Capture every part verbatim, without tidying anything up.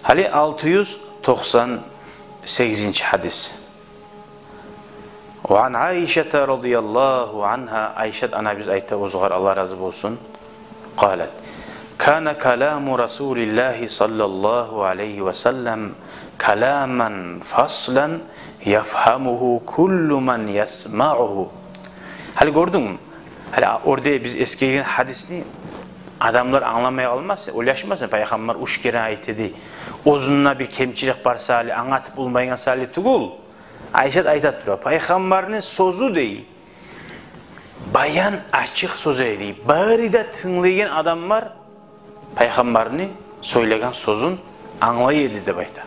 Гьали алты юз токъсан сегизинчи гьадис. Ва ан Айшата радияллагьу ангьа, Айшат анабыз айта, оьзюгер Аллагь рази болсун. Къалат: «Кана каламу Расулиллагьи саллаллагьу алайгьи ва саллам каламан фаслан яфгьамугьу куллу ман ясмаъугьу». Гьали гёрдюнгмю? Гьали о ерде биз эсгерген гьадисни адамлар англамай къалмасын, ойлашмасын, пайхаммар уьч керен айта эди. Оьзюнде бир кемчилик бар саялы, англатып болмайгъан саялы тюгюл. Айшат айта тура, пайхаммарны сёзю дей, баян, ачыкъ сёз эди. Бары да тынглайгъан адамлар пайхаммарны сёйлеген сёзюн англай эди деп айта.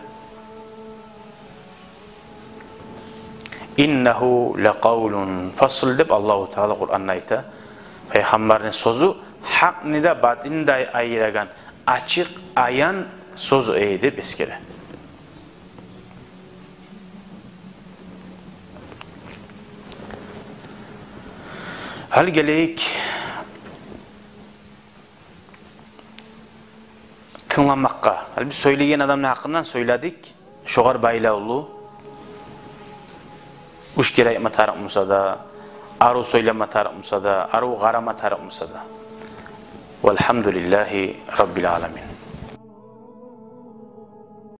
«Иннагьу лакъавлун фасл», — деп Аллагьу Таала Къуранда айта. Пайхаммарны сёзю гьакъны да, батылны да айырагъан ачыкъ, аян сёз эди деп эсгере. Гьали гелейик тынгламакъгъа. Гьали биз сёйлейген адамны гьакъындан сёйледик. Шогъар байлавлу, уьч керен айтма тарыкъ буса да, арив сёйлеме тарыкъ буса да, арив къарама тарыкъ буса да. Валгьамдулиллагьи раббил аламин.